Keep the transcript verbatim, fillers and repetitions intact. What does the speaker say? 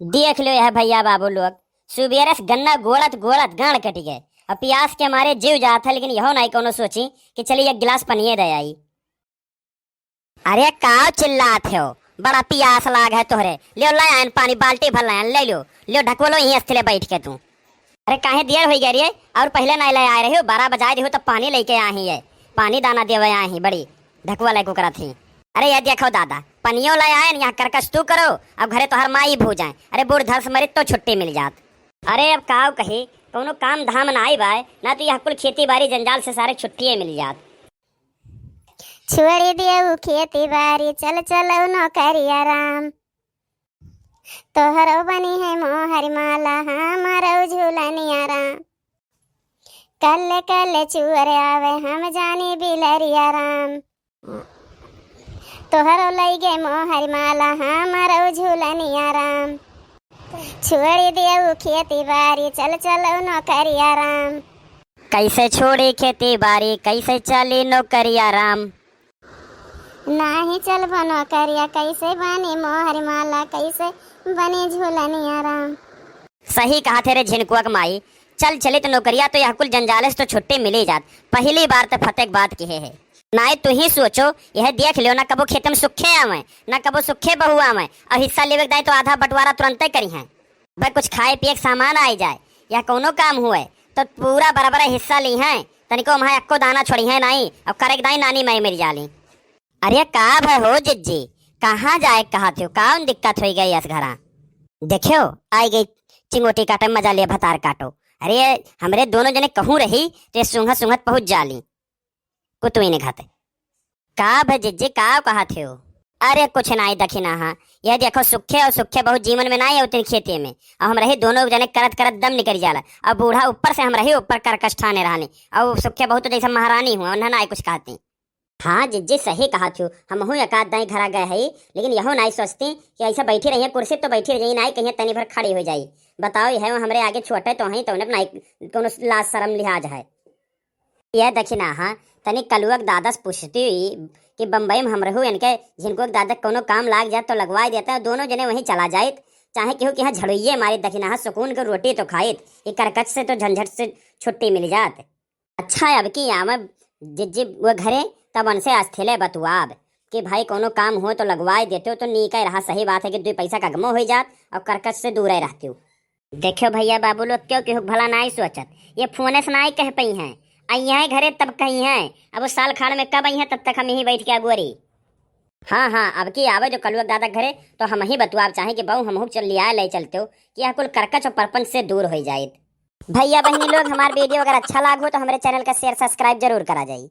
देख लो यह भइया बाबू लोग, सुबेरे से गन्ना गोड़त गोड़त गांड कटि गए। अब पियास के मारे जीव जात है, लेकिन यहो नाहीं कउनो सोची कि चली एक गिलास पनिये दे आई। अरे काव चिल्लात हो, बड़ा पियास लाग है तोहरे। ल्यो लायन पानी, बाल्टी भर लायन, ले ल्यो, ल्यो ढकवलो यहीं अस्थले बैठ के तू। अरे काहे देर होइ गए रे, और पहिले नाहीं ले आए रहे हो, बारह बजाए रहे हो तब पानी लइके आही है, पानी दाना देवे आही, बड़ी ढकवल कुकरत ही। अरे यह देखो दादा, पनियो ले आयन, यहाँ करकस तू करो, अब घरे तोहर माई भूजाए। अरे बूढ़ धरस मरित तो छुट्टी मिल जात। अरे अब काव कही, कउनो काम धाम नाहीं बाय, ना तो यह कुल खेती बारी जंजाल से सारे छुट्टिये मिल जात। छोड़ी देउ खेती बारी, चल चलउ नौकरिया राम। तोहरो बनी है मोहर माला, हमरो झूलनिया राम। कल्ले कल्ले चुअर आवे, हम जानी बिलरिया राम। तोहरो लइगे मोहर माला, हमरो झूलनिया राम। छोड़ी देउ खेती बारी, चल चलउ नौकरिया राम। कैसे छोड़ी खेती बारी, कैसे चली नौकरिया राम। नाहीं चलबो नौकरिया, कैसे बनी मोहर माला, कैसे बनी झूलनिया राम। सही कहत हे रे झिनकुआ के माई, चल चलित नौकरिया तो यह कुल जंजाले से तो छुट्टी मिली जात। पहली बार तो फतेह के बात किहे है। नाहीं तू ही सोचो, यह देख ल्यो ना कबो खेते में सुखे आवे, ना कबो सुखे बहू आवे, और हिस्सा लेवे के दाई तो आधा बंटवारा तुरंते करिहैं। भाई कुछ खाए पिए के सामान आइ जाए या कउनो काम हुए तो पूरा बराबर हिस्सा लिहैं, तनिको वहाँ एक्को दाना छोड़िहैं नाहीं, और करे के दाई नानी माई मरि जाली। अरे का भय हो जिज्जी, कहाँ जाए कहत हो, कउन दिक्कत होइ गई अस घरा? देखियो, आइ गई चिंगोटी काटे, मजा ले भतार काटो। अरे हमरे दोनों जने कहूँ रही तो ये सूंघत सूंघत पहुँच जाली कुतुइन घाते। का भय जिज्जी, का कहत हो? अरे कुछ नाहीं दखिनहा, यह देखो सुखे और सुखे बहुत जीवन में नाहीं होती खेती में, और हम रही दोनों जने करत करत दम निकल जाला, और बूढ़ा ऊपर से हम रही ऊपर करकस ठाने रहनी, और सुखे बहुत जैसे महारानी हुआ, उन्हें नाहीं कुछ कहती। हाँ जिज्जी, सही कहत हो, हमहू एक आध दाई घरा गए हई, लेकिन यहो नाहीं सोचती कि ऐसे बैठी रहिए, कुर्सी तो बैठी रहिए, नाहीं कहिए तनी भर खड़ी होइ जाई। बताओ, यह हमरे आगे छोटे तो हैं, तो उन्हें नाहीं कउनो लाज शरम लिहाज है। यह दखिनहा, तनी कलुआ के दादा से पूछती कि बम्बई में हम रहू, इनके झिनकुआ के दादा के कउनो काम लाग जात तो लगवाइ देते, दोनों जने वहीं चला जाइत, चाहे केहू के यहाँ झड़ुइये मारित दखिनहा, सुकून के रोटी तो खाइत, ये करकस से तो झंझट से छुट्टी मिल जात। अच्छा, अब की आवे जिज्जी वो घरे, तब उनसे अस्थेले बतुआब कि भाई कउनो काम हो तो लगवाइ देते हो तो नीक रहा। सही बात है कि दुइ पैसा का गमो होइ जात और करकस से दूर रहते हो। देखियो भइया बाबू लोग, क्यों केहू के भला नाहीं सोचत, ये फोने से नाहीं कह पइहैं, अइहैं घरे तब कहिहैं। अब वो साल खाड़ में कब अइहैं, तब तक हम यहीं बैठ के अगोरी। हाँ हाँ, अब की आवे जो कलुआ के दादा के घरे तो हमहीं बतुआब चाहे कि बहू हमहू चल लिया ले चलते हो कि यह कुल करकस और परपंच से दूर होइ जाइत। भइया बहिनी लोग, हमार video अगर अच्छा लाग हो तो हमरे channel का share subscribe जरूर करा जाई।